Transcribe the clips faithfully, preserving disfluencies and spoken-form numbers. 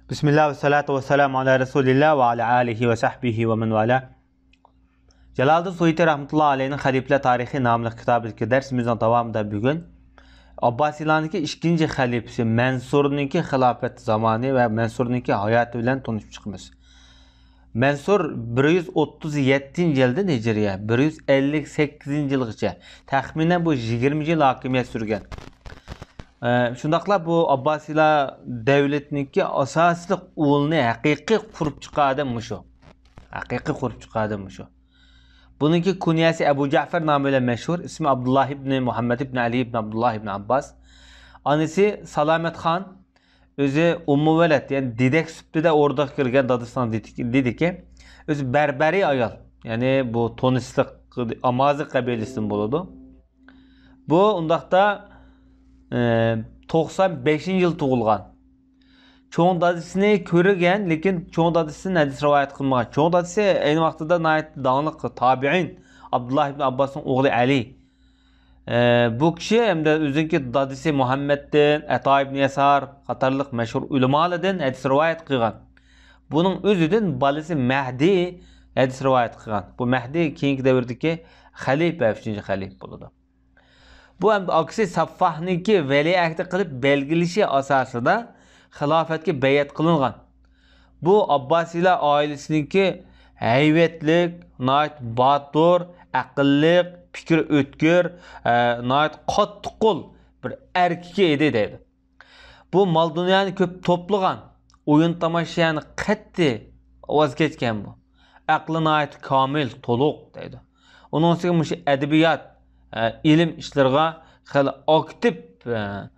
بىسمىللا ۋەسسالاتۇ ۋەسسالامۇ ئالا رەسۇلىللا ۋە ئالا ئالىھى ۋە سەھبىھى ۋە مەن ۋالا. جالالىدىن سۇيۇتى رەھمەتۇللا ئەلەيھنىڭ خەلىپىلەر تارىخى ناملىق كىتابىدىكى دەرسىمىزنىڭ داۋامىدا بۈگۈن ئابباسىيلارنىڭكى ئىككىنچى خەلىپىسى مەنسۇرنىڭكى خىلاپەت زامانى ۋە مەنسۇرنىڭكى ھاياتى بىلەن تونۇشۇپ چىقىمىز. مەنسۇر بىر يۈز ئوتتۇز يەتتىنچى يىلدىن ھىجرىيە، بىر يۈز ئەللىك سەككىزىنچى يىلغىچە، تەخمىنەن بۇ يىگىرمە يىل ھاكىمىيەت سۈرگەن. ئە، شۇنداقلا بۇ ئابباسىيلار دەۋلىتىنىڭكى ئاساسلىق ئۇلىنى ھەقىقىي قۇرۇپ چىققان ئادەم مۇشۇ. ھەقىقىي قۇرۇپ چىققان ئادەم مۇشۇ. بۇنىڭكى كۇنيەسى ئەبۇ جەفەر نامى بىلەن مەشھۇر، ئىسمى ئابدۇللا ئىبنى مۇھەممەد ئىبنى ئەلى ئىبنى ئابدۇللا ئىبنى ئابباس. ئانىسى سالامەت خان، ئۆزى ئۇممۇ ۋەلەد، يەنى دېدەك سۈپىتىدە ئوردىغا كىرگەن دادىسىنىڭ دېدىكى، دېدىكى، ئۆزى بەربەرىي ئايال، يەنى بۇ تونۇسلۇق ئامازىغ قەبىلىسىدىن بولىدۇ. بۇ ئۇنداقتا، ئە، توقسان بەشىنچى يىل تۇغۇلغان. چوڭ دادىسىنى كۆرگەن، لېكىن چوڭ دادىسىدىن ھەدىس رىۋايەت قىلمىغان. چوڭ دادىسى ئەينى ۋاقتىدا ناھايىتى داڭلىق تابىئىن، ئابدۇللا ئىبن ئابباسنىڭ ئوغلى ئەلى. ئە، بۇ كىشى ھەمدە ئۆزىنىڭكى دادىسى مۇھەممەدتىن، ئەتا ئىبن يەسار قاتارلىق مەشھۇر ئۆلىمالاردىن ھەدىس رىۋايەت قىلغان. بۇنىڭ ئۆزىدىن بالىسى مەھدى ھەدىس رىۋايەت قىلغان. بۇ مەھدى كېيىنكى دەۋردىكى خەلىپە، ئۈچىنچى خەلىپە بولىدۇ. بۇ ھەم ئاكىسى سەففاھنىڭكى ۋەلىئەھدى قىلىپ بەلگىلىشى ئاساسىدا خىلاپەتكە بەيئەت قىلىنغان. بۇ ئابباسىيلار ئائىلىسىنىڭكى ھەيۋەتلىك، ناھايىتى باتۇر، ئەقىللىق، پىكرى ئۆتكۈر، ئە، ناھايىتى قاتتىققول بىر ئەركىكى ئىدى دەيدۇ. بۇ مال-دۇنيانى كۆپ توپلىغان، ئويۇن-تاماشانى قەتئىي ۋاز كەچكەن بۇ. ئەقلى ناھايىتى كامىل، تولۇق دەيدۇ. ئۇنىڭ ئۈستىگە مۇشۇ ئەدەبىيات، ئە، ئىلىم ئىشلىرىغا خېلى ئاكتىپ، ئە،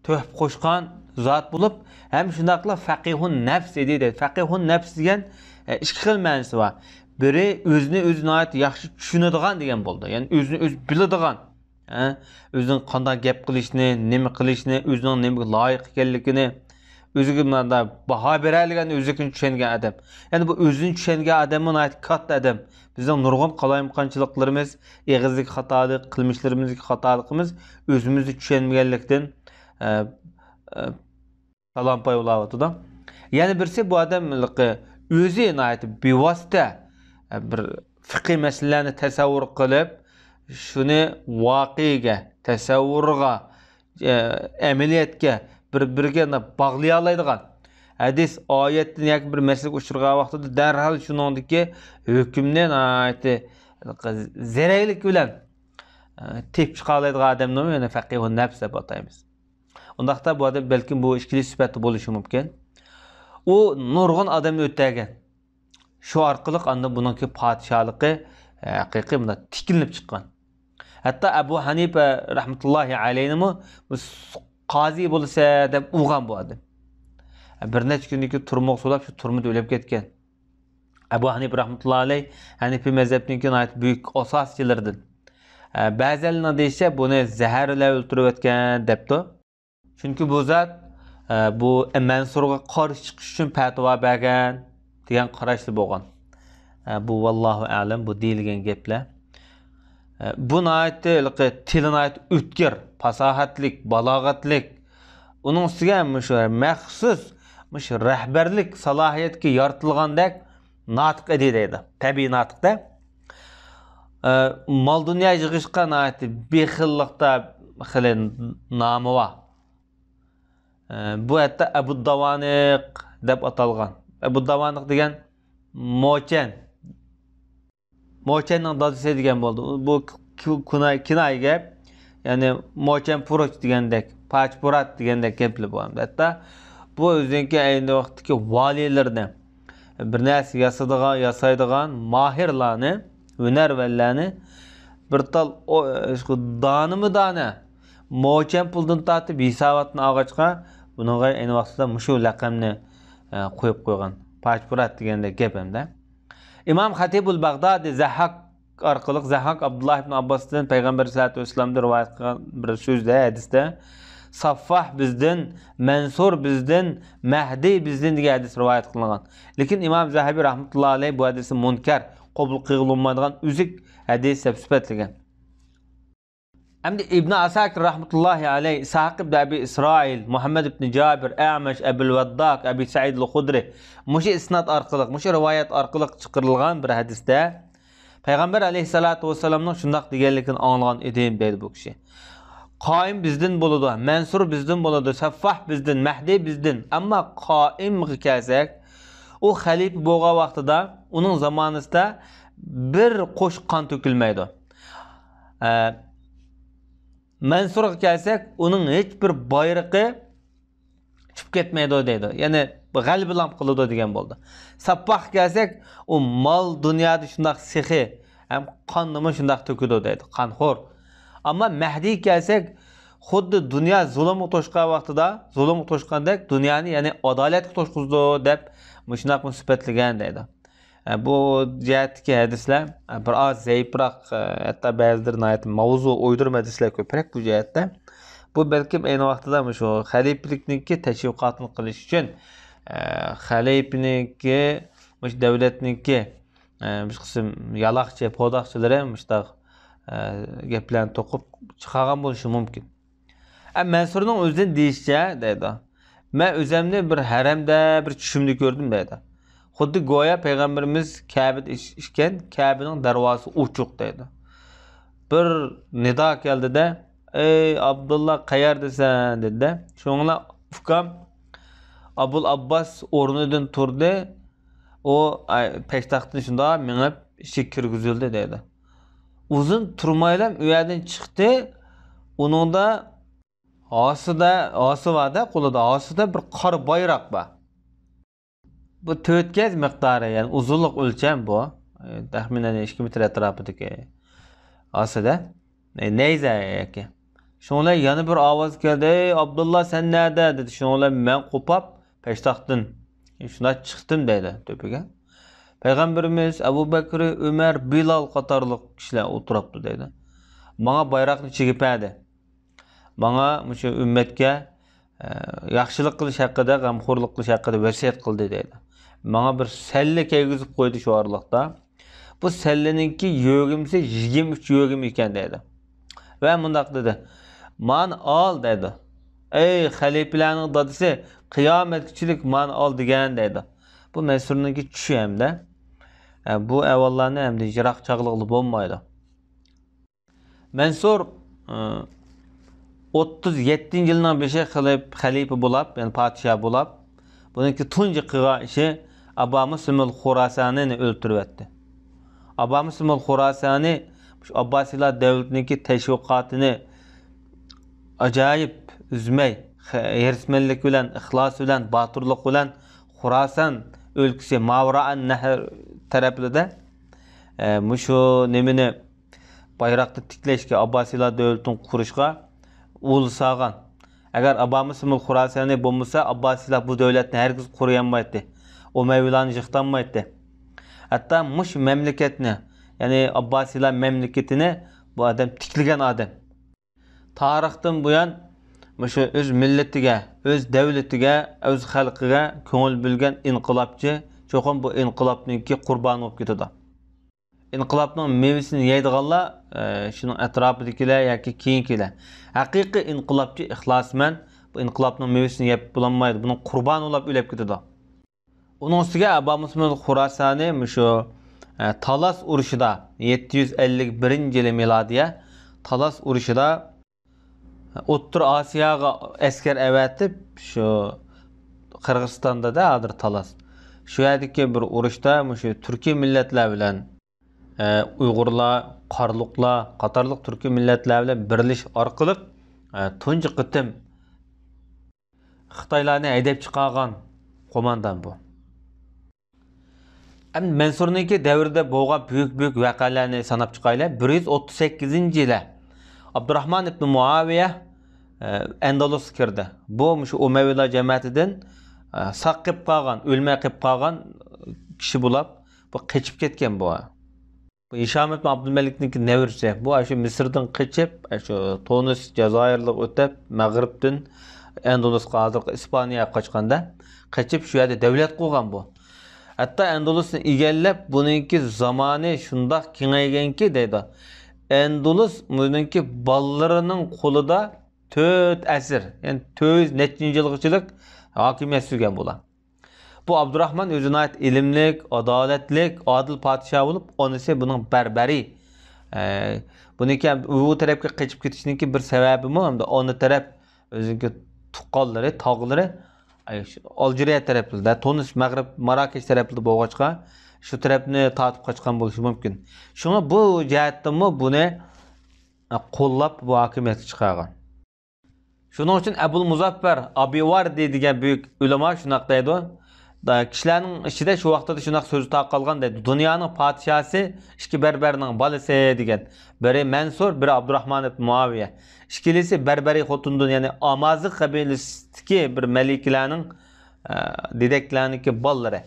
تۆھپە قوشقان زات بولۇپ، ھەم شۇنداقلا فەقىھۇن نەپس ئىدى دەيدۇ. فەقىھۇن نەپس دېگەن، ئە، ئىككى خىل مەنىسى بار. بىرى ئۆزىنى ئۆزى ناھايىتى ياخشى چۈشىنىدىغان دېگەن بولىدۇ. يەنى ئۆزىنى ئۆزى بىلىدىغان. ھە؟ ئۆزىنىڭ قانداق گەپ قىلىشنى، نېمە قىلىشنى، ئۆزىنىڭ نېمىگە لايىق ئىكەنلىكىنى، ئۆزىگە مۇنداق باھا بېرەلىگەن، ئۆزىنى چۈشەنگەن ئادەم. يەنى بۇ ئۆزىنى چۈشەنگەن ئادەممۇ ناھايىتى كاتتا ئادەم. بىزنىڭ نۇرغۇن قالايمىقانچىلىقلىرىمىز، ئېغىزدىكى خاتالىق، قىلمىشلىرىمىزدىكى خاتالىقىمىز ئۆزىمىزنى چۈشەنمىگەنلىكتىن، ئە، ئە، تالانپاي بولاۋاتىدۇ. يەنە بىرسى، بۇ ئادەم ئۆزى ناھايىتى بىۋاسىتە بىر فىقھىي مەسىلىلەرنى تەسەۋۋۇر قىلىپ، شۇنى ۋەقەگە، تەسەۋۋۇرغا، ئە، ئەمەلىيەتكە، بىر-بىرىگە باغلىيالايدىغان، ھەدىس، ئايەتتىن ياكى بىر مەسىلىگە ئۇچرىغان ۋاقتىدا دەرھال شۇنىڭدىكى ھۆكۈمنى ناھايىتى زېرەكلىك بىلەن، ئە، تېپىپ چىقالايدىغان ئادەمنىمۇ يەنە فەقىھۇن نەپس دەپ ئاتايمىز. ئۇنداقتا بۇ ئادەم بەلكىم بۇ ئىككىلى سۈپەتتە بولۇشى مۇمكىن. ئۇ نۇرغۇن ئادەمنى ئۆتەگەن. شۇ ئارقىلىق ئاندىن بۇنىڭكى پادىشاھلىقى، ھەقىقىي مۇنداق تىكلىنىپ چىققان. ھەتتا ئەبۇ ھەنىپە رەھمەتۇللاھى ئەلەيھىنىمۇ قازى بولىسەن دەپ ئۇرغان بۇ ئادەم. بىر نەچچە كۈندىن كېيىن تۈرمىگە سولاپ، شۇ تۈرمىدە ئۆلۈپ كەتكەن. ئەبۇ ھەنىپە رەھمەتۇللاھى ئەلەيھ ھەنىپىي مەزھەپنىڭكى ناھايىتى بۈيۈك ئاساسچىلىرىدىن. ئە، بەزىلەرنىڭ دېيىشىچە، بۇنى زەھەرلەپ ئۆلتۈرۈۋەتكەن دەپتۇ. چۈنكى بۇ زات، ئە، بۇ مەنسۇرغا قارشى چىقىش ئۈچۈن پەتىۋا بەرگەن دېگەن قاراشتا بولغان. ئە، بۇ ۋاللاھۇ ئەلەم، بۇ دېيىلگەن گەپلەر. ئە، بۇ ناھايىتى ھېلىقى تىلى ناھايىتى ئۆتكۈر، پاساھەتلىك، بالاغەتلىك. ئۇنىڭ ئۈستىگە مۇشۇ مەخسۇس، مۇشۇ رەھبەرلىك سالاھىيەتكە يارىتىلغاندەك ناتىق ئىدى دەيدۇ. تەبىئىي ناتىقتا. ئە، مال-دۇنيا يىغىشقا ناھايىتى بېخىللىقتا خېلى نامى بار. ئە، بۇ ھەتتا ئەبۇدداۋانىق دەپ ئاتالغان. ئەبۇدداۋانىق دېگەن موچەن. موچەننىڭ دادىسى دېگەن بولدى. بۇ كۇ-، كۇناي-، كىنايە گەپ. يەنى موچەن پۇرۇچ دېگەندەك، پاچ پۇرات دېگەندەك گەپلەر بولغان. ھەتتا بۇ ئۆزىنىڭكى ئەينى ۋاقىتتىكى ۋالىيلىرىنى، بىر نەرسە ياسىدىغان، ياسايدىغان ماھىرلارنى، ھۈنەرۋەنلەرنى بىر تال ئو-، شۇ دانىمۇ دانە موچەن پۇلدىن تارتىپ ھېساباتنى ئالغاچقا، بۇنىڭغا ئەينى ۋاقتىدا مۇشۇ لەقەمنى، ئە، قويۇپ قويغان. پاچ پۇرات دېگەندەك گەپ ئەمدى. ئىمام خەتىبۇل باغدادى زەھھاك ئارقىلىق، زەھھاك ئابدۇللا ئىبن ئابباستىن پەيغەمبەر سەللەللاھۇ ئەلەيھى ۋەسەللەمدىن رىۋايەت قىلغان بىر سۆزدە، ھەدىستە، ساففاھ بىزدىن، مەنسۇر بىزدىن، مەھدى بىزدىن دېگەن ھەدىس رىۋايەت قىلىنغان. لېكىن ئىمام زەھەبى رەھمەتۇللا ئەلەيھ بۇ ھەدىسنى مۇنكەر، قوبۇل قىلغىلى بولمايدىغان ئۈزۈك ھەدىس دەپ سۈپەتلىگەن. ئەمدى ئىبن ئاساكىر رەھمەتۇللاھى ئەلەيھ، ئىسھاق ئىبن ئەبى ئىسرائىل، مۇھەممەد ئىبن جابىر، ئەمەش، ئەبۇل ۋەدداك، ئەبى سەئىد ئەل خۇدرى، مۇشۇ ئىسناد ئارقىلىق، مۇشۇ رىۋايەت ئارقىلىق چىقىرىلغان بىر ھەدىستە، پەيغەمبەر ئەلەيھىسسالاتۇ ۋەسسالامنىڭ شۇنداق دېگەنلىكىنى ئاڭلىغان ئىدىم، دەيدۇ بۇ كىشى. قائىم بىزدىن بولىدۇ، مەنسۇر بىزدىن بولىدۇ، سەففاھ بىزدىن، مەھدىي بىزدىن. ئەمما قائىمغا كەلسەك، ئۇ خەلىپە بولغان ۋاقتىدا، ئۇنىڭ زامانىسىدا بىر قوش قان تۆكۈلمەيدۇ. ئە، مەنسۇرغا كەلسەك، ئۇنىڭ ھېچ بىر بايرىقى چۈشۈپ كەتمەيدۇ دەيدۇ. يەنى غەلىبىلام قىلىدۇ دېگەن بولىدۇ. سەپپاھقا كەلسەك، ئۇ مال دۇنيادا شۇنداق سېخىي، ھەم قاننىمۇ شۇنداق تۆكىدۇ دەيدۇ، قانخور. ئەمما مەھدىيگە كەلسەك، خۇددى دۇنيا زۇلۇمغا توشقان ۋاقتىدا، زۇلۇمغا توشقاندەك دۇنيانى، يەنى ئادالەتكە توشقۇزىدۇ دەپ مۇشۇنداقمۇ سۈپەتلىگەن دەيدۇ. ئە، بۇ جەھەتتىكى ھەدىسلەر، ئە، بىر ئاز زەئىپراق، ئە، ھەتتا بەزىلىرى ناھايىتى ماۋزۇ ئويدۇرما ھەدىسلەر كۆپرەك بۇ جەھەتتە. بۇ بەلكىم ئەينى ۋاقتىدا مۇشۇ خەلىپىلىكنىڭكى تەشۋىقاتىنى قىلىش ئۈچۈن، ئە، خەلىپىنىڭكى، مۇشۇ دەۋلەتنىڭكى، ئە، بىر قىسىم يالاقچى، پوداقچىلىرى مۇشۇنداق، ئە، گەپلەرنى توقۇپ چىقارغان بولۇشى مۇمكىن. ئە، مەنسۇرنىڭ ئۆزىدىن دېيىشىچە، دەيدۇ، مەن ئۆزەمنى بىر ھەرەمدە بىر چۈشۈمدە كۆردۈم، دەيدۇ. خۇددى گويا پەيغەمبىرىمىز كەبىدە ئىش-، ئىكەن، كەبىنىڭ دەرۋازىسى ئوچۇق، دەيدۇ. بىر نىدا كەلدىدە، ئەي ئابدۇللا، قەيەردىسەن؟ دېدىدە. شۇڭلا ئۇكام ئابۇل ئابباس ئورنىدىن تۇردى. ئۇ، ئاي، پەشتاقتىن شۇنداق مېڭىپ ئىچىگە كىرگۈزۈلدى، دەيدۇ. ئۇزۇن تۇرمايلا ئۇ يەردىن چىقتى. ئۇنىڭدا ھاسىدە، ھاسا بار-دە، قولىدا ھاسىدە بىر قارا بايراق بار. بۇ تۆت گەز مىقدارى، يەنى ئۇزۇنلۇق ئۆلچەم بۇ. ئە، تەخمىنەن ئىككى مېتىر ئەتراپىدىكى ھاسىدە. ئە، نەيزە ياكى. شۇنىڭ بىلەن يەنە بىر ئاۋاز كەلدى، «ئەي ئابدۇللا، سەن نەدە؟» دېدى. شۇنىڭ بىلەن مەن قوپاپ، پەشتاقتىن شۇنداق چىقتىم، دەيدۇ، تۆپىگە. پەيغەمبىرىمىز، ئەبۇ بەكرى، ئۆمەر، بىلال قاتارلىق كىشىلەر ئولتۇراپتۇ، دەيدۇ. ماڭا بايراقنى چىگىپ بەردى. ماڭا مۇشۇ ئۈممەتكە، ئە، ياخشىلىق قىلىش ھەققىدە، غەمخورلۇق قىلىش ھەققىدە ۋەسىيەت قىلدى، دەيدۇ. ماڭا بىر سەللە كىيگۈزۈپ قويدى شۇ ئارىلىقتا. بۇ سەللىنىڭكى يۆگىمىسى يىگىرمە ئۈچ يۆگىمە ئىكەن، دەيدۇ. ۋە مۇنداق دېدى، «مانى ئال» دەيدۇ. «ئەي خەلىپىلەرنىڭ دادىسى، قىيامەتكىچىلىك مانى ئال» دېگەن دەيدۇ. بۇ مەنسۇرنىڭكى چۈشى ھەمدە، ئە، بۇ ئەھۋاللارنى ھەمدە يىراق چاغلىغىلى بولمايدۇ. مەنسۇر، ئە، ئوتتۇز يەتتىنچى يىلنىڭ بېشى خىلىپ-، خەلىپە بولاپ، يەنى پادىشاھ بولاپ، بۇنىڭكى تۇنجى قىلغان ئىشى ئابا مۇسلىمۇل خۇراسانىنى ئۆلتۈرۈۋەتتى. ئابا مۇسلىمۇل خۇراسانى شۇ ئابباسىيلار دەۋلىتىنىڭكى تەشۋىقاتىنى ئاجايىپ ئۈزمەي، خە-، ھېرىسمەنلىك بىلەن، ئىخلاس بىلەن، باتۇرلۇق بىلەن خۇراسان ئۆلكىسى ماۋرائەن نەھر تەرەپلىرىدە، ئە، مۇشۇ نېمىنى بايراقنى تىكلەشكە، ئابباسىيلار دۆلىتىنى قۇرۇشقا ئۇل سالغان. ئەگەر ئابا مۇسلىمۇل خۇراسانى بولمىسا، ئابباسىيلار بۇ دۆلەتنى ھەرگىز قۇرۇيالمايتتى. ئۇمەۋىيلارنى يىقىتالمايتتى. ھەتتا مۇشۇ مەملىكەتنى، يەنى ئابباسىيلار مەملىكىتىنى بۇ ئادەم تىكلىگەن ئادەم. تارىختىن بۇيان مۇشۇ ئۆز مىللىتىگە، ئۆز دەۋلىتىگە، ئۆز خەلقىگە كۆڭۈل بۆلگەن ئىنقىلابچى، چوقۇم بۇ ئىنقىلابنىڭكى قۇربانى بولۇپ كېتىدۇ. ئىنقىلابنىڭ مېۋىسىنى يەيدىغانلار، ئە، شۇنىڭ ئەتراپىدىكىلەر ياكى كېيىنكىلەر. ھەقىقىي ئىنقىلابچى ئىخلاسمەن بۇ ئىنقىلابنىڭ مېۋىسىنى يەپ بولالمايدۇ، بۇنىڭ قۇربانى بولاپ ئۆلۈپ كېتىدۇ. ئۇنىڭ ئۈستىگە ئابا مۇسلىمۇل خۇراسانى مۇشۇ، ئە، تالاس ئۇرۇشىدا، يەتتە يۈز ئەللىك بىرىنچى يىلى مىلادىيە، تالاس ئۇرۇشىدا ئوتتۇرا ئاسىياغا ئەسكەر ئەۋەتىپ، شۇ قىرغىزىستاندا-دە ھازىر تالاس. شۇ يەردىكى بىر ئۇرۇشتا مۇشۇ تۈركىي مىللەتلەر بىلەن، ئە، ئۇيغۇرلار، قارلۇقلار قاتارلىق تۈركىي مىللەتلەر بىلەن بىرلىشىش ئارقىلىق، ئە، تۇنجى قېتىم خىتايلارنى ھەيدەپ چىقارغان قوماندان بۇ. ئەمدى مەنسۇرنىڭكى دەۋرىدە بولغان بۈيۈك، بۈيۈك ۋەقەلەرنى ساناپ چىقايلى. بىر يۈز ئوتتۇز سەككىزىنچى يىلى ئابدۇراخمان ئىبنى مۇئاۋىيە، ئە، ئەندەلۇسقا كىردى. بۇ مۇشۇ ئۇمەۋىيلار جەمەتىدىن، ئە، ساق قېلىپ قالغان، ئۆلمەي قېلىپ قالغان كىشى بولاپ، بۇ قېچىپ كەتكەن بۇ. بۇ ھىشام ئىبن ئابدۇلمەلىكنىڭكى نەۋرىسى. بۇ ئاشۇ مىسىردىن قېچىپ، ئاشۇ تۇنىس، جازائىرلارغا ئۆتۈپ، مەغرىبتىن ئەندۇلۇسقا، ھازىرقى ئىسپانىيەگە قاچقاندا، قېچىپ شۇ يەردە دەۋلەت قۇرغان بۇ. ھەتتا ئەندۇلۇسنى ئىگىلەپ، بۇنىڭكى زامانى شۇنداق كېڭەيگەنكى، دەيدۇ، ئەندۇلۇس بۇنىڭكى بالىلىرىنىڭ قولىدا تۆت ئەسىر، يەنى تۆت يۈز نەچچىنچى يىلغىچىلىك ھاكىمىيەت سۈرگەن بۇلار. بۇ ئابدۇراخمان ئۆزى ناھايىتى ئىلىملىك، ئادالەتلىك، ئادىل پادىشاھ بولۇپ، ئانىسى بۇنىڭ بەربەرى. ئە، بۇنىڭكى ئۇيغۇر تەرەپكە قېچىپ كېتىشىنىڭكى بىر سەۋەبىمۇ، ھەمدە ئانا تەرەپ ئۆزىنىڭكى تۇغقانلىرى، تاغلىرى، ئاي، شۇ ئالجىرىيە تەرەپلىرىدە، تۇنس، مەغرىب، ماراكەش تەرەپلىرىدە بولغاچقا، شۇ تەرەپنى تارتىپ قاچقان بولۇشى مۇمكىن. شۇڭا بۇ جەھەتتىنمۇ بۇنى، ئە، قوللاپ بۇ ھاكىمىيەتكە چىقارغان. شۇنىڭ ئۈچۈن ئەبۇل مۇزەففەر ئابىۋاردى دېگەن بۈيۈك ئۆلىما شۇنداق دەيدۇ، دا-، كىشىلەرنىڭ ئىچىدە شۇ ۋاقتىدا شۇنداق سۆز تارقالغان دەيدۇ، دۇنيانىڭ پادىشاھسى ئىككى بەربەرنىڭ بالىسى دېگەن. بىرى مەنسۇر، بىرى ئابدۇراخمان ئىبن مۇئاۋىيە. ئىككىلىسى بەربەرى خوتۇندىن، يەنى ئامازىغ قەبىلىسىدىكى بىر مەلىكىلەرنىڭ، ئە، دېدەكلەرنىڭكى بالىلىرى.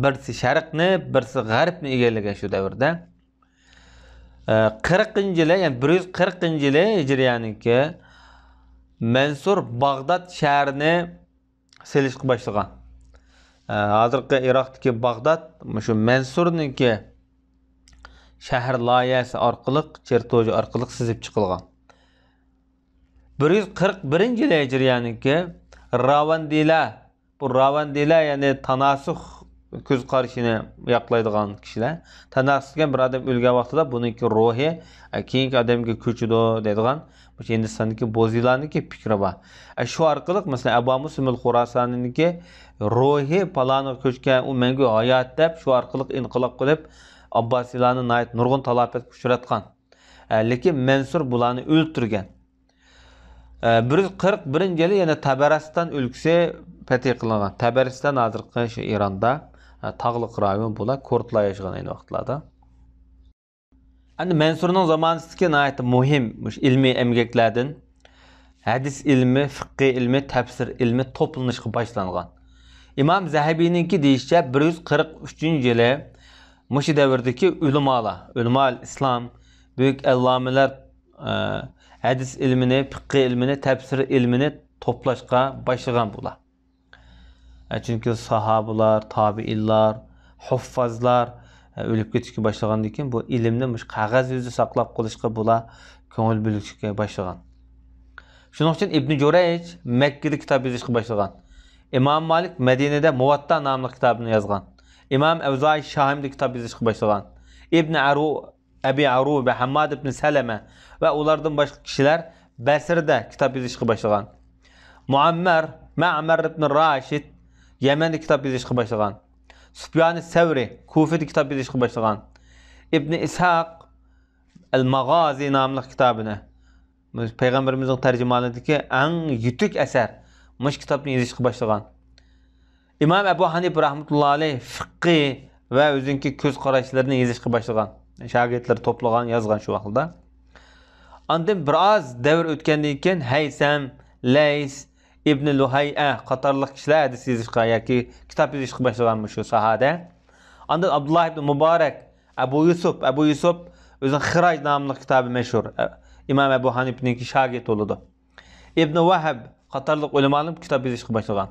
بىرسى شەرقنى، بىرسى غەربنى ئىگىلىگەن شۇ دەۋردە. ئە، قىرىقىنچى يىلى، يەنى بىر يۈز قىرىقىنچى يىلى ھىجرىيەنىڭكى مەنسۇر باغداد شەھىرىنى سېلىشقا باشلىغان. ئە، ھازىرقى ئىراقتىكى باغداد مۇشۇ مەنسۇرنىڭكى شەھەر لايىھەسى ئارقىلىق، چېرتوژى ئارقىلىق سىزىپ چىقىلغان. بىر يۈز قىرىق بىرىنچى يىلى ھىجرىيەنىڭكى راۋاندىلە، بۇ راۋاندىلە، يەنى تاناسۇخ كۆز قارىشىنى ياقلايدىغان كىشىلەر. تاناسۇخ دېگەن بىر ئادەم ئۆلگەن ۋاقتىدا بۇنىڭكى روھى، ئە، كېيىنكى ئادەمگە كۆچىدۇ دەيدىغان، مۇشۇ ھىندىستاندىكى بوزىيلارنىڭكى پىكرى بار. ئە، شۇ ئارقىلىق، مەسىلەن، ئەبا مۇسلىمۇل خۇراسانىنىڭكى روھى پالانىغا كۆچكەن، ئۇ مەڭگۈ ھايات دەپ، شۇ ئارقىلىق ئىنقىلاب قىلىپ، ئابباسىيلارنى ناھايىتى نۇرغۇن تالاپەتكە ئۇچراتقان. ئە، لېكىن مەنسۇر بۇلارنى ئۆلتۈرگەن. ئە، بىر يۈز قىرىق بىرىنچى يىلى يەنە تەبەرىستان ئۆلكىسى پەتھى قىلىنغان. تەبەرىستان ھازىرقى شۇ ئىراندا، ئە، تاغلىق رايون بۇلار، كۇردلار ياشىغان ئەينى ۋاقىتلاردا. ئەمدى مەنسۇرنىڭ زامانىسىدىكى ناھايىتى مۇھىم مۇشۇ ئىلمىي ئەمگەكلەردىن ھەدىس ئىلمى، فىقھى ئىلمى، تەپسىر ئىلمى توپلىنىشقا باشلانغان. ئىمام زەھەبىينىڭكى دېيىشىچە، بىر يۈز قىرىق ئۈچىنچى يىلى مۇشۇ دەۋردىكى ئۆلىمالار، ئۆلىمائىل ئىسلام، بۈيۈك ئەللامىلەر، ئە، ھەدىس ئىلمىنى، پىقھى ئىلمىنى، تەپسىر ئىلمىنى توپلاشقا باشلىغان بۇلار. ئە، چۈنكى ساھابىلار، تابىئىنلار، ھۇففازلار، ئە، ئۆلۈپ كېتىشكە باشلىغاندىن كېيىن، بۇ ئىلىمنى مۇشۇ قەغەز يۈزىدە ساقلاپ قېلىشقا بۇلار كۆڭۈل بۆلۈشكە باشلىغان. شۇنىڭ ئۈچۈن ئىبنى جۇرەيج مەككىدە كىتاب يېزىشقا باشلىغان. ئىمام مالىك مەدىنىدە مۇۋاتتا ناملىق كىتابىنى يازغان. ئىمام ئەۋزائى شامدا كىتاب يېزىشقا باشلىغان. ئىبنى ئەرۇ، ئەبى ئەرۇبە، ھەمماد ئىبنى سەلەمە ۋە ئۇلاردىن باشقا كىشىلەر بەسرىدە كىتاب يېزىشقا باشلىغان. مۇئەممەر، مەمەر ئىبنى راشىد يەمەندە كىتاب يېزىشقا باشلىغان. سۇپيانى سەۋرى كۇفىدە كىتاب يېزىشقا باشلىغان. ئىبنى ئىسھاق ئەل ماغازى ناملىق كىتابىنى، پەيغەمبىرىمىزنىڭ تەرجىمانلىقىدىكى ئەڭ يېتىك ئەسەر، مۇشۇ كىتابنى يېزىشقا باشلىغان. ئىمام ئەبۇ ھەنىپە رەھمەتۇللاھى ئەلەيھ فىقھى ۋە ئۆزىنىڭكى كۆز قاراشلىرىنى يېزىشقا باشلىغان. شاگىرتلىرى توپلىغان، يازغان شۇ ۋاقتىدا. ئاندىن بىر ئاز دەۋر ئۆتكەندىن كېيىن ھەيسەم، لەيس، ئىبنى لۇھەيئە قاتارلىق كىشىلەر ھەدىس يېزىشقا ياكى كىتاب يېزىشقا باشلىغان مۇشۇ ساھەدە. ئاندىن ئابدۇللاھ ئىبنى مۇبارەك، ئەبۇ يۈسۈپ، ئەبۇ يۈسۈپ ئۆزىنىڭ خىراج ناملىق كىتابى مەشھۇر، ئە، ئىمام ئەبۇ ھەنىپىنىڭكى شاگىرتى بولىدۇ. ئىبنى ۋەھەب قاتارلىق ئۆلىمالار كىتاب يېزىشقا باشلىغان.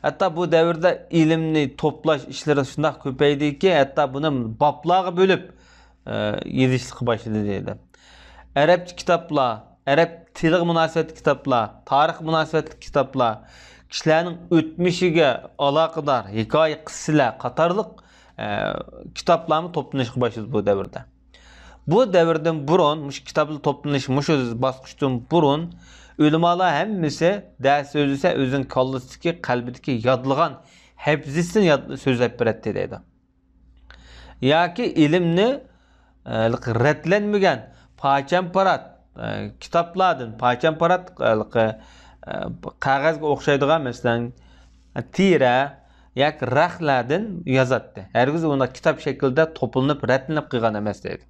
ھەتتا بۇ دەۋردە ئىلىمنى توپلاش ئىشلىرى شۇنداق كۆپەيدىكى، ھەتتا بۇنى بابلارغا بۆلۈپ، ئە، يېزىشلىققا باشلىدى دەيدۇ. ئەرەبچە كىتابلار، ئەرەب تىلىغا مۇناسىۋەتلىك كىتابلار، تارىخقا مۇناسىۋەتلىك كىتابلار، كىشىلەرنىڭ ئۆتمۈشىگە ئالاقىدار ھېكايە، قىسسىلەر قاتارلىق، ئە، كىتابلارمۇ توپلىنىشقا باشلىدى بۇ دەۋردە. بۇ دەۋردىن بۇرۇن، مۇشۇ كىتابلار توپلىنىش مۇشۇ باسقۇچتىن بۇرۇن ئۆلىمالار ھەممىسى دەرس سۆزلىسە، ئۆزىنىڭ كاللىسىدىكى، قەلبىدىكى يادلىغان ھەپىزىسىدىن ياد-، سۆزلەپ بېرەتتى دەيدۇ. ياكى ئىلىمنى، ئە، رەتلەنمىگەن پارچەم-پارات، ئە، كىتابلاردىن، پارچەم-پارات، ئە، قەغەزگە ئوخشايدىغان، مەسىلەن، تېرە ياكى رەختلەردىن يازاتتى. ھەرگىز ئۇنداق كىتاب شەكلىدە توپلىنىپ، رەتلىنىپ قىلغان ئەمەس دەيدۇ.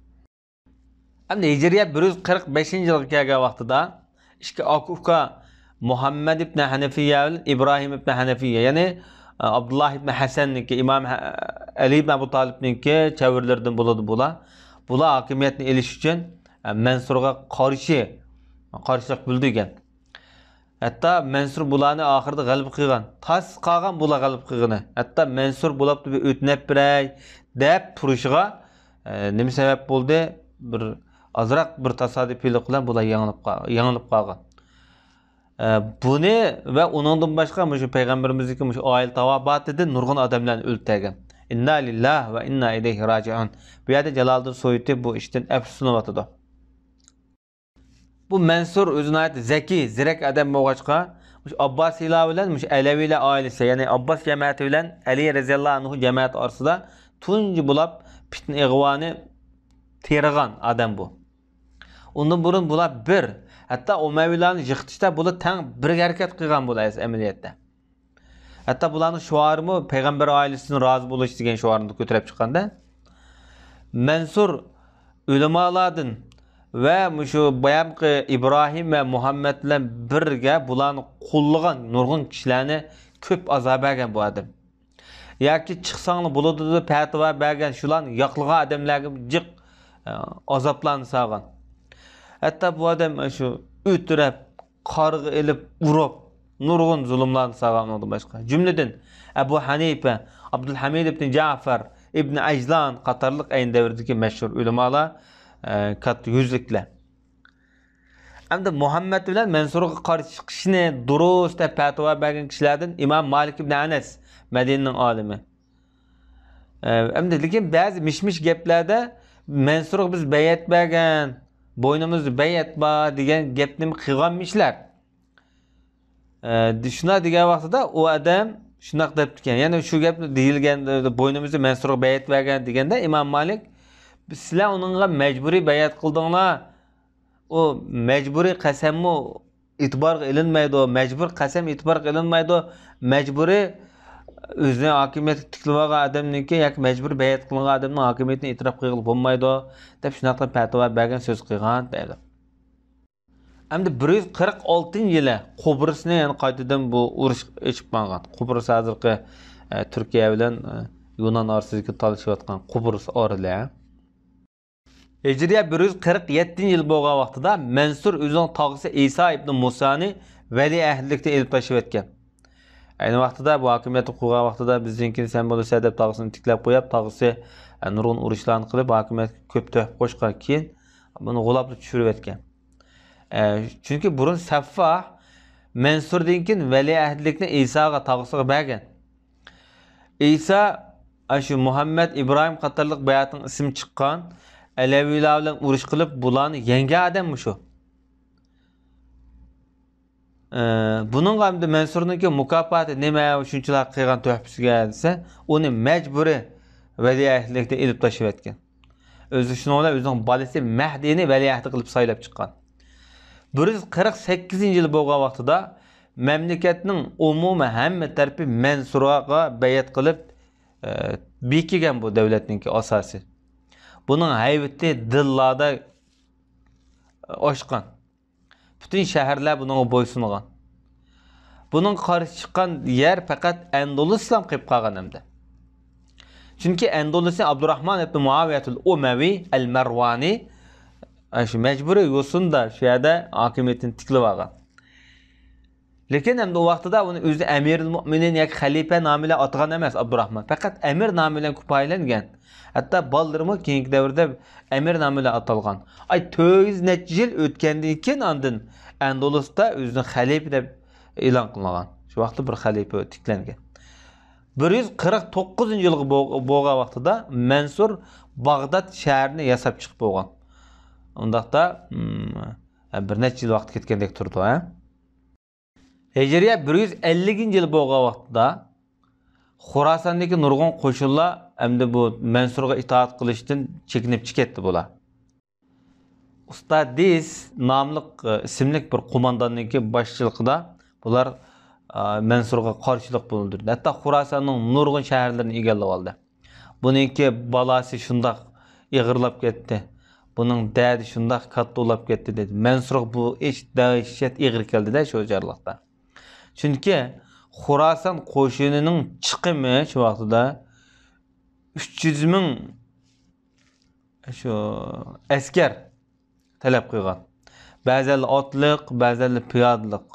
ئەمدى ھىجرىيە بىر يۈز قىرىق بەشىنچى يىلغا كەلگەن ۋاقتىدا ئىككى ئاكا ئۇكا مۇھەممەد ئىبن ھەنەفىيە بىلەن ئىبراھىم ئىبن ھەنەفىيە، يەنى، ئە، ئابدۇللاھ ئىبن ھەسەننىڭكى، ئىمام ھە-، ئەلى ئىبن ئەبۇ تالىپنىڭكى چەۋرىلىرىدىن بولىدۇ بۇلار. بۇلار ھاكىمىيەتنى ئېلىش ئۈچۈن، ئە، مەنسۇرغا قارشى، قارشىلىق بىلدۈرگەن. ھەتتا مەنسۇر بۇلارنى ئاخىرىدا غەلىبە قىلغان. تاس قالغان بۇلار غەلىبە قىلغىنى. ھەتتا مەنسۇر بۇلاپتۇ بىر ئۆتۈنۈپ بېرەي دەپ تۇرۇشىغا، ئە، نېمە سەۋەب بولدى؟ بىر ئازراق بىر تاسادىپىيلىق بىلەن بۇلار يېڭىلىپ قال-، يېڭىلىپ قالغان. ئە، بۇنى ۋە ئۇنىڭدىن باشقا مۇشۇ پەيغەمبىرىمىزنىڭكى مۇشۇ ئائىلە تاۋابىئاتىدىن نۇرغۇن ئادەملەرنى ئۆلتۈرگەن. ئىننا لىللاھ ۋە ئىننا ئىلەيھى راجىئۇن. بۇ يەردە جالالىدىن سۇيۇتى بۇ ئىشتىن ئەپسۇسلىنىۋاتىدۇ. بۇ مەنسۇر ئۆزى ناھايىتى زەكىي، زېرەك ئادەم بولغاچقا، مۇشۇ ئابباسىيلار بىلەن مۇشۇ ئەلەۋىيلەر ئائىلىسى، يەنى ئابباس جەمەتى بىلەن ئەلى رەزىياللاھۇ ئەنھۇ جەمەتى ئارىسىدا تۇنجى بولاپ پىتنە ئىغۋانى تېرىغان ئادەم بۇ. ئۇندىن بۇرۇن بۇلار بىر، ھەتتا ئۇمەۋىيلارنى يىقىتىشتا بۇلار تەڭ بىرگە ھەرىكەت قىلغان بۇلار ئەمەلىيەتتە. ھەتتا بۇلارنىڭ شوئارىمۇ پەيغەمبەر ئائىلىسىدىن رازى بولۇش دېگەن شوئارنى كۆتۈرۈپ چىققاندا، مەنسۇر ئۆلىمالاردىن ۋە مۇشۇ بايامقى ئىبراھىم ۋە مۇھەممەد بىلەن بىرگە بۇلارنى قوللىغان نۇرغۇن كىشىلەرنى كۆپ ئازاب بەرگەن بۇ ئادەم. ياكى چىقساڭلا بولىدۇ دەپ پەتىۋا بەرگەن شۇلارنى ياقلىغان ئادەملەرگە جىق، ئە، ئازابلارنى سالغان. ھەتتا بۇ ئادەم شۇ ئۆتۈرەپ، قارىغا ئېلىپ ئۇرۇپ، نۇرغۇن زۇلۇملارنى سالغان ئۇنىڭدىن باشقا. جۈملىدىن ئەبۇ ھەنىپە، ئابدۇلھەمىد ئىبن جەفەر، ئىبن ئەجلان قاتارلىق ئەينى دەۋردىكى مەشھۇر ئۆلىمالار، ئە، كاتتا يۈزلۈكلەر. ئەمدى مۇھەممەد بىلەن مەنسۇرغا قارشى چىقىشنى دۇرۇس دەپ پەتىۋا بەرگەن كىشىلەردىن ئىمام مالىك ئىبن ئەنەس، مەدىنىنىڭ ئالىمى. ئە، ئەمدى لېكىن بەزى مىش-مىش گەپلەردە مەنسۇرغا بىز بەيئەت بەرگەن، بوينىمىزدا بەيئەت بار دېگەن گەپنى قىلغانمىشلار. ئە، شۇنداق دېگەن ۋاقتىدا ئۇ ئادەم شۇنداق دەپتىكەن. يەنە شۇ گەپ دېيىلگەن، بوينىمىزدا مەنسۇرغا بەيئەت بەرگەن دېگەندە ئىمام مالىك، سىلەر ئۇنىڭغا مەجبۇرىي بەيئەت قىلدىڭلار. ئۇ مەجبۇرىي قەسەممۇ ئېتىبارغا ئېلىنمايدۇ، مەجبۇر قەسەم ئېتىبارغا ئېلىنمايدۇ، مەجبۇرىي ئۆزىنى ھاكىمىيەتكە تىكلىۋالغان ئادەمنىڭكى ياكى مەجبۇرىي بەيئەت قىلىنغان ئادەمنىڭ ھاكىمىيىتىنى ئېتىراپ قىلغىلى بولمايدۇ، دەپ شۇنداق قىلىپ پەتىۋا بەرگەن، سۆز قىلغان دەيدۇ. ئەمدى بىر يۈز قىرىق ئالتىنچى يىلى قۇبرۇسنى يەنە قايتىدىن بۇ ئۇرۇش ئېچىپ ماڭغان. قۇبرۇس ھازىرقى، ئە، تۈركىيە بىلەن، ئە، يۇنان ئارىسىدىكى تالىشىۋاتقان قۇبرۇس ئارىلى. ھىجرىيە بىر يۈز قىرىق يەتتىنچى يىل بولغان ۋاقتىدا مەنسۇر ئۆزىنىڭ تاغىسى ئىسا ئىبن مۇسانى ۋەلىئەھدىلىكتىن ئېلىپ تاشلىۋەتكەن. ئەينى ۋاقتىدا بۇ ھاكىمىيەتنى قۇرغان ۋاقتىدا بىزنىڭكىنى سەن بولىسەن دەپ تاغىسىنى تىكلەپ قويۇپ، تاغىسى، ئە، نۇرغۇن ئۇرۇشلارنى قىلىپ، ھاكىمىيەتكە كۆپ تۆھپە قوشقان كېيىن، بۇنى غۇلاپلا چۈشۈرۈۋەتكەن. ئە، چۈنكى بۇرۇن سەففاھ مەنسۇردىن كېيىن ۋەلىئەھدىلىكنى ئىساغا، تاغىسىغا بەرگەن. ئىسا، ئاشۇ مۇھەممەد، ئىبراھىم قاتارلىق باياتىن ئىسمى چىققان ئەلەۋىيلار بىلەن ئۇرۇش قىلىپ، بۇلارنى يەڭگەن ئادەم مۇشۇ. ئە، بۇنىڭغا ئەمدى مەنسۇرنىڭكى مۇكاپاتى نېمە، شۇنچىلىك قىلغان تۆھپىسىگە دېسە، ئۇنى مەجبۇرىي ۋەلىئەھدىلىكتىن ئېلىپ تاشلىۋەتكەن. ئۆزى شۇنىڭ بىلەن ئۆزىنىڭ بالىسى مەھدىنى ۋەلىئەھدى قىلىپ سايلاپ چىققان. بىر يۈز قىرىق سەككىزىنچى يىل بولغان ۋاقتىدا مەملىكەتنىڭ ئومۇمىي ھەممە تەرىپى مەنسۇرغا بەيئەت قىلىپ، ئە، بېكىگەن بۇ دۆلەتنىڭكى ئاساسى. بۇنىڭ ھەيۋىتى دىللاردا ئاشقان. پۈتۈن شەھەرلەر بۇنىڭغا بويسۇنغان. بۇنىڭغا قارشى چىققان يەر پەقەت ئەندۇلۇسلا قېلىپ قالغان ئەمدى. چۈنكى ئەندۇلۇسنى ئابدۇراخمان ئىبن مۇئاۋىيەتۇل ئۇمەۋى ئەل مەرۋانى، ئە، شۇ مەجبۇرىي يوسۇندا شۇ يەردە ھاكىمىيىتىنى تىكلىۋالغان. لېكىن ئەمدى ئۇ ۋاقتىدا ئۇنى ئۆزىنى ئەمىرۇل مۇئمىنىن ياكى خەلىپە نامى بىلەن ئاتىغان ئەمەس ئابدۇراخمان. پەقەت ئەمىر نامى بىلەن كۇپايىلەنگەن. ھەتتا بالىلىرىمۇ كېيىنكى دەۋردە ئەمىر نامى بىلەن ئاتالغان. ئاي، تۆت يۈز نەچچە يىل ئۆتكەندىن كېيىن ئاندىن ئەندۇلۇستا ئۆزىنى خەلىپە دەپ ئېلان قىلغان. شۇ ۋاقىتتا بىر خەلىپە تىكلەنگەن. بىر يۈز قىرىق توققۇزىنچى يىلغا بو-، بولغان ۋاقتىدا مەنسۇر باغداد شەھىرىنى ياساپ چىقىپ بولغان. ئۇنداقتا، ھىم، بىر نەچچە يىل ۋاقىت كەتكەندەك تۇرىدۇ، ھە؟ ھىجرىيە بىر يۈز ئەللىكىنچى يىل بولغان ۋاقتىدا خوراساندىكى نۇرغۇن قوشۇنلار ئەمدى بۇ مەنسۇرغا ئىتائەت قىلىشتىن چېكىنىپ چىكەتتى بۇلار. ئۇستادىس ناملىق، ئىسىملىك بىر قومانداننىڭكى باشچىلىقىدا بۇلار، مەنسۇرغا قارشىلىق بىلدۈردى. ھەتتا خوراساننىڭ نۇرغۇن شەھەرلىرىنى ئىگىلىۋالدى. بۇنىڭكى بالاسى شۇنداق ئېغىرلاپ كەتتى. بۇنىڭ دەردى شۇنداق كاتتا بولاپ كەتتى، دېدى. مەنسۇرغا بۇ ئىش دەھشەت ئېغىر كەلدى-دە شۇ جارلىقتا. چۈنكى خوراسان قوشۇنىنىڭ چىقىمى شۇ ۋاقتىدا ئۈچ يۈز مىڭ شۇ ئەسكەر تەلەپ قىلغان. بەزەنلەر ئاتلىق، بەزەنلەر پىيادىلىق.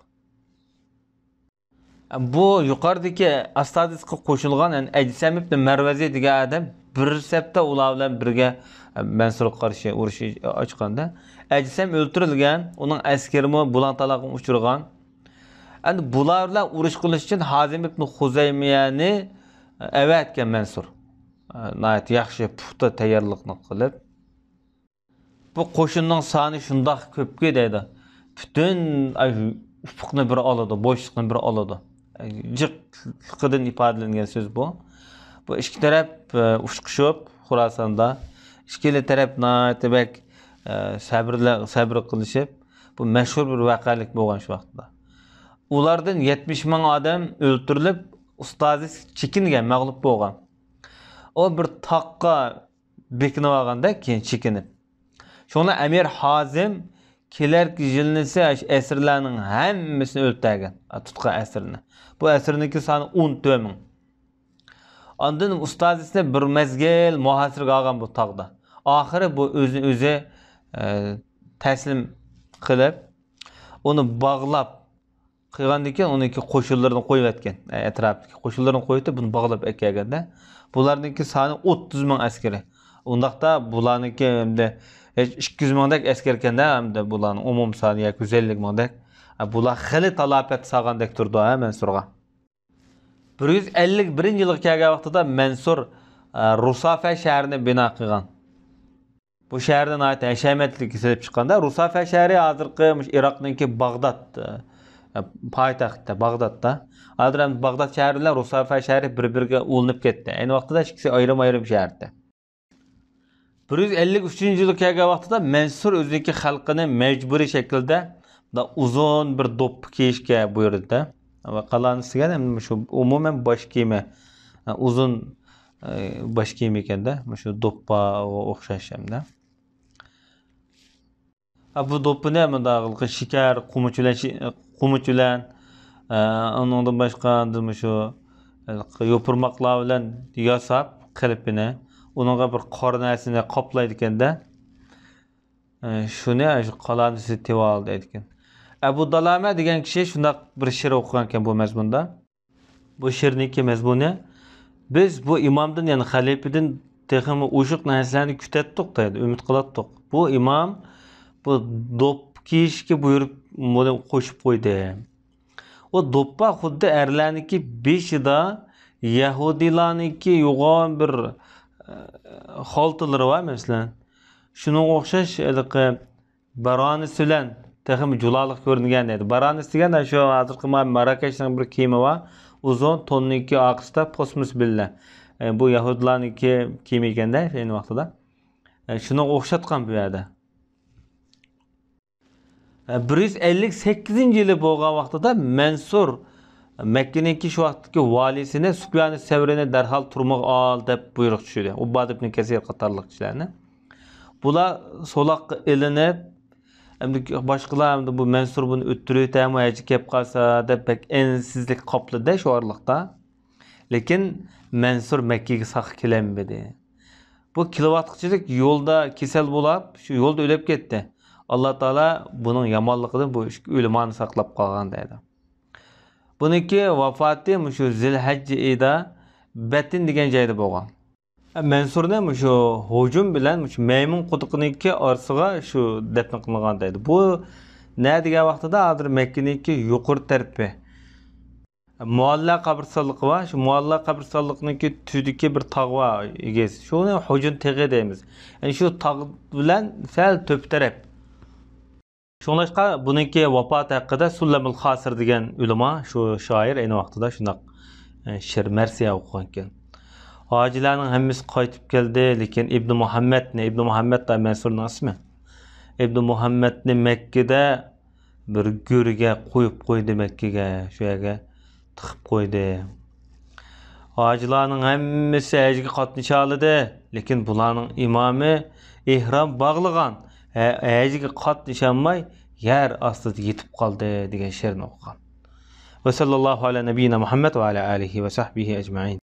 بۇ يۇقىرىدىكى ئاستادىسقا قوشۇلغان، يەنى ئەجسەم ئىبن مەرۋەزى دېگەن ئادەم بىر سەپتە ئۇلار بىلەن بىرگە، ئە، مەنسۇرغا قارشى ئۇرۇش ئاچقاندا، ئەجسەم ئۆلتۈرۈلگەن، ئۇنىڭ ئەسكىرىمۇ بۇلاڭ تالاققا ئۇچرىغان. ئەمدى بۇلار بىلەن ئۇرۇش قىلىش ئۈچۈن ھازىم ئىبن خۇزەيمىيەنى، ئە، ئەۋەتكەن مەنسۇر. ئە، ناھايىتى ياخشى، پۇختا تەييارلىقنى قىلىپ. بۇ قوشۇننىڭ سانى شۇنداق كۆپكى دەيدۇ. پۈتۈن ئاي ئۇپۇقنى بىر ئالىدۇ، بوشلۇقنى بىر ئالىدۇ. جىقلىقىدىن ئىپادىلەنگەن سۆز بۇ. بۇ ئىككى تەرەپ، ئە، ئۇچقۇشۇپ خۇراساندا. ئىككىلا تەرەپ ناھايىتى بەك، ئە، سەبرلە-، سەبر قىلىشىپ، بۇ مەشھۇر بىر ۋەقەلىك بولغان شۇ ۋاقىتتا. ئۇلاردىن يەتمىش مىڭ ئادەم ئۆلتۈرۈلۈپ، ئۇستازى چېكىنگەن، مەغلۇپ بولغان. ئۇ بىر تاغقا بېكىنىۋالغاندەك، كېيىن چېكىنىپ. شۇڭا ئەمىر ھازىم كېلەركى يىلنىسى ئەسىرلەرنىڭ ھەممىسىنى ئۆلتۈرگەن، تۇتقان ئەسىرنى. بۇ ئەسىرنىڭكى سانى ئون تۆت مىڭ. ئاندىن ئۇستازىسىنى بىر مەزگىل مۇھاسىرىگە ئالغان بۇ تاغدا. ئاخىرى بۇ ئۆزىنى ئۆزى، ئە، تەسلىم قىلىپ، ئۇنى باغلاپ، قىلغاندىن كېيىن ئۇنىڭكى قوشۇنلىرىنى قويۇۋەتكەن. ئەتراپتىكى قوشۇنلىرىنى قويۇۋېتىپ، بۇنى باغلاپ ئەكەلگەندە، بۇلارنىڭكى سانى ئوتتۇز مىڭ ئەسكىرى. ئۇنداقتا بۇلارنىڭكى ئەمدى ھېچ ئىككى يۈز مىڭدەك ئەسكەركەندە، ئەمدى بۇلارنىڭ ئومۇمىي سانى ياكى يۈز ئەللىك مىڭدەك. بۇلار خېلى تالاپەت سالغاندەك تۇرىدۇ، ھە، مەنسۇرغا. بىر يۈز ئەللىك بىرىنچى يىلغا كەلگەن ۋاقتىدا مەنسۇر، ئە، رۇسافە شەھىرىنى بىنا قىلغان. بۇ شەھەرنى ناھايىتى ھەشەمەتلىك سېلىپ چىققاندا، رۇسافە شەھىرى ھازىرقى مۇشۇ ئىراقنىڭكى باغداد، ئە، پايتەختى باغدادتا. ھازىر ئەمدى باغداد شەھىرى بىلەن رۇسافە شەھىرى بىر-بىرىگە ئۇلىنىپ كەتتى. ئەينى ۋاقتىدا ئىككىسى ئايرىم-ئايرىم شەھەردە. بىر يۈز ئەللىك ئۈچىنچى يىلغا كەلگەن ۋاقتىدا مەنسۇر ئۆزىنىڭكى خەلقىنى مەجبۇرىي شەكىلدە مۇنداق ئۇزۇن بىر دوپپا كىيىشكە بۇيرۇدى. ۋە قالانىس دېگەن ئەمدى مۇشۇ ئومۇمەن باش كىيىمى، ئۇزۇن، ئە، باش كىيىمى ئىكەندە، مۇشۇ دوپپاغا ئوخشاش ئەمدى. ھە، بۇ دوپپىنى مۇنداق شېكەر، قومۇچ بىلەن، شى-، قومۇچ بىلەن، ئە، ئۇنىڭدىن باشقا ئاندىن مۇشۇ، ئە، يوپۇرماقلار بىلەن ياساپ قېلىپىنى، ئۇنىڭغا بىر قارا نەرسىنى قاپلايدىكەندە، ئە، شۇنى شۇ قالانىسى تېۋىۋالدى دەيدىكەن. ئەبۇ دالامە دېگەن كىشى شۇنداق بىر شېئىر ئوقۇغانىكەن بۇ مەزمۇندا. بۇ شېئىرنىڭكى مەزمۇنى، بىز بۇ ئىمامدىن، يەنى خەلىپىدىن تېخىمۇ ئوشۇق نەرسىلەرنى كۈتەتتۇق دەيدۇ، ئۈمىد قىلاتتۇق. بۇ ئىمام بۇ دوپپا كىيىشكە بۇيرۇپ، بۇنى قوشۇپ قويدى. ئۇ دوپپا خۇددى ئەرلەرنىڭكى بېشىدا يەھۇدىيلارنىڭكى يوغان بىر، ئە، خالتىلىرى بار، مەسىلەن. شۇنىڭغا ئوخشاش ھېلىقى بارانىس بىلەن تېخىمۇ جۇلالىق كۆرۈنگەن ئىدى. بارانىس دېگەن شۇ ھازىرقى ما-، ماراكەشنىڭ بىر كىيىمى بار. ئۇزۇن توننىڭكى ئارقىسىدا پوسمىس بىللە. ئە، بۇ يەھۇدىيلارنىڭكى كىيىمى ئىكەندە، ئەينى ۋاقتىدا. ئە، شۇنىڭغا ئوخشاتقان بۇ يەردە. ئە، بىر يۈز ئەللىك سەككىزىنچى يىلى بولغان ۋاقتىدا مەنسۇر مەككىنىڭكى شۇ ۋاقىتتىكى ۋالىسىنى سۇپيانى سەۋرىنى دەرھال تۈرمىگە ئال دەپ بۇيرۇق چۈشۈردى. ئۇبباد ئىبن كەسىر قاتارلىق كىشىلەرنى. بۇلار سولاققا ئېلىنىپ، ئەمدى باشقىلار ئەمدى بۇ مەنسۇر بۇنى ئۆلتۈرۈۋېتەرمۇ، ھەجگە كەپ قالسا دەپ بەك ئەنسىزلىك قاپلىدى شۇ ئارىلىقتا. لېكىن مەنسۇر مەككىگە ساقا كېلەلمىدى. بۇ كېلىۋاتقۇچىلىك يولدا كېسەل بولاپ، شۇ يولدا ئۆلۈپ كەتتى. ئاللا تائالا بۇنىڭ يامانلىقىدىن بۇ ئىككى ئۆلىمانى ساقلاپ قالغان دەيدۇ. بۇنىڭكى ۋاپاتى مۇشۇ زىلھەججە ئېيىدا بەتىن دېگەن جايدا بولغان. مەنسۇرنى مۇشۇ ھۇجۇم بىلەن مۇشۇ مەيمۇن قۇدۇقىنىڭكى ئارىسىغا شۇ دەپنە قىلىنغان دەيدۇ. بۇ نە دېگەن ۋاقتىدا ھازىر مەككىنىڭكى يۇقىرى تەرىپى. مۇئەللا قەبرىستانلىقى بار. شۇ مۇئەللا قەبرىستانلىقىنىڭكى تۈۋىدىكى بىر تاغ بار، ئېگىز. شۇنى ھۇجۇن تېغى دەيمىز. يەنى شۇ تاغ بىلەن سەل تۆپە تەرەپ. شۇڭلاشقا بۇنىڭكى ۋاپاتى ھەققىدە سۇللەمۇل خاسىر دېگەن ئۆلىما، شۇ شائىر ئەينى ۋاقتىدا شۇنداق، ئە، شېئىر مەرسىيە ئوقۇغانىكەن. ھاجىلارنىڭ ھەممىسى قايتىپ كەلدى، لېكىن ئىبنى مۇھەممەدنى، ئىبنى مۇھەممەد دا مەنسۇرنىڭ ئىسمى. ئىبنى مۇھەممەدنى مەككىدە بىر گۆرگە قويۇپ قويدى، مەككىگە، شۇ يەرگە تىقىپ قويدى. ھاجىلارنىڭ ھەممىسى ھەجگە قاتنىشالىدى، لېكىن بۇلارنىڭ ئىمامى ئېھرام باغلىغان، ھە-، ھەجگە قاتنىشالماي يەر ئاستىدا يېتىپ قالدى دېگەن شېئىرنى ئوقۇغان. ۋەسەللاللاھۇ ئەلا نەبىييىنا مۇھەممەد ۋە ئەلا ئالىھى ۋە سەھبىھى ئەجمەئىن.